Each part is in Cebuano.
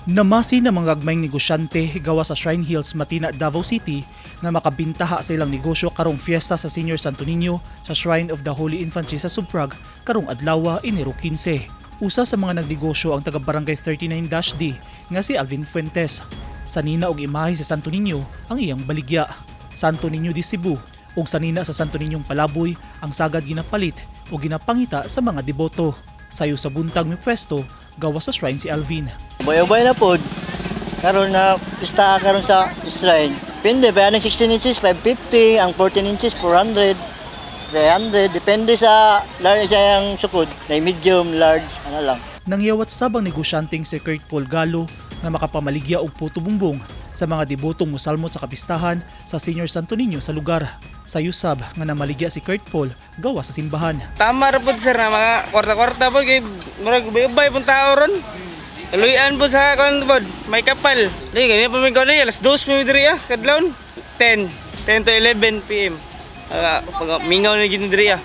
Namasi ng mga gagmayng negosyante gawa sa Shrine Hills, Matina, Davao City nga makabintaha sa ilang negosyo karong fiesta sa Senior Santo Niño sa Shrine of the Holy Infant Jesus of Prague karong adlaw, Enero 15. Usa sa mga nagnegosyo ang taga Barangay 39-D nga si Alvin Fuentes. Sanina og imahe sa Santo Niño ang iyang baligya. Santo Niño de Cebu ug sanina sa Santo Niñong Palaboy ang sagad ginapalit o ginapangita sa mga deboto. Sayo sa buntag mipwesto gawa sa shrine si Alvin. Ubay-ubay na pod. Karon na pista karon sa shrine. Depende ba ang 16 inches 550, ang 14 inches 400, 300, depende sa large sa ang sukod. Na medium, large, ano lang. Nangyawat sab ang negosyanteng si Kurt Paul Galo nga makapamaligya og puto bumbong sa mga debotong musalmot sa kapistahan sa Senior Santo Niño sa lugar. Sayo sab nga namaligya si Kurt Paul gawa sa simbahan. Tama ra pod, sir, na mga kwarta-kwarta pod kay murag ubay-ubay pong tao ron. Kaluyan po sa kon pod, may kapal. Di ganyan pa mi kon alas 2 mi diri ah, kadlawon. 10, 10 to 11 PM. Pag mingaw na gid diri ah.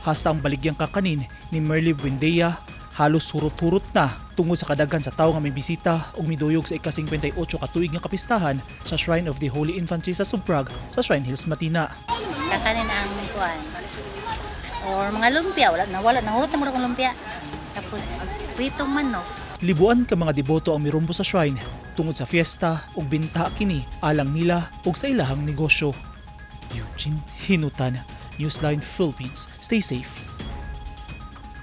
Hasta ang baligyang kakanin ni Merly Buendia halos hurot-hurot na tungod sa kadaghan sa tawo nga may bisita ug miduyog sa ika-58 ka tuig nga kapistahan sa Shrine of the Holy Infant Jesus of Prague sa Shrine Hills, Matina. Kakanin ang kuan or mga lumpia, wala na, wala nahurot na mura kong lumpia, tapos pritong manok. Libuan ka mga deboto ang mirumbo sa shrine tungod sa fiesta ug binta kini alang nila ug sa ilahang negosyo. Eugene Hinutan, Newsline Philippines. Stay safe.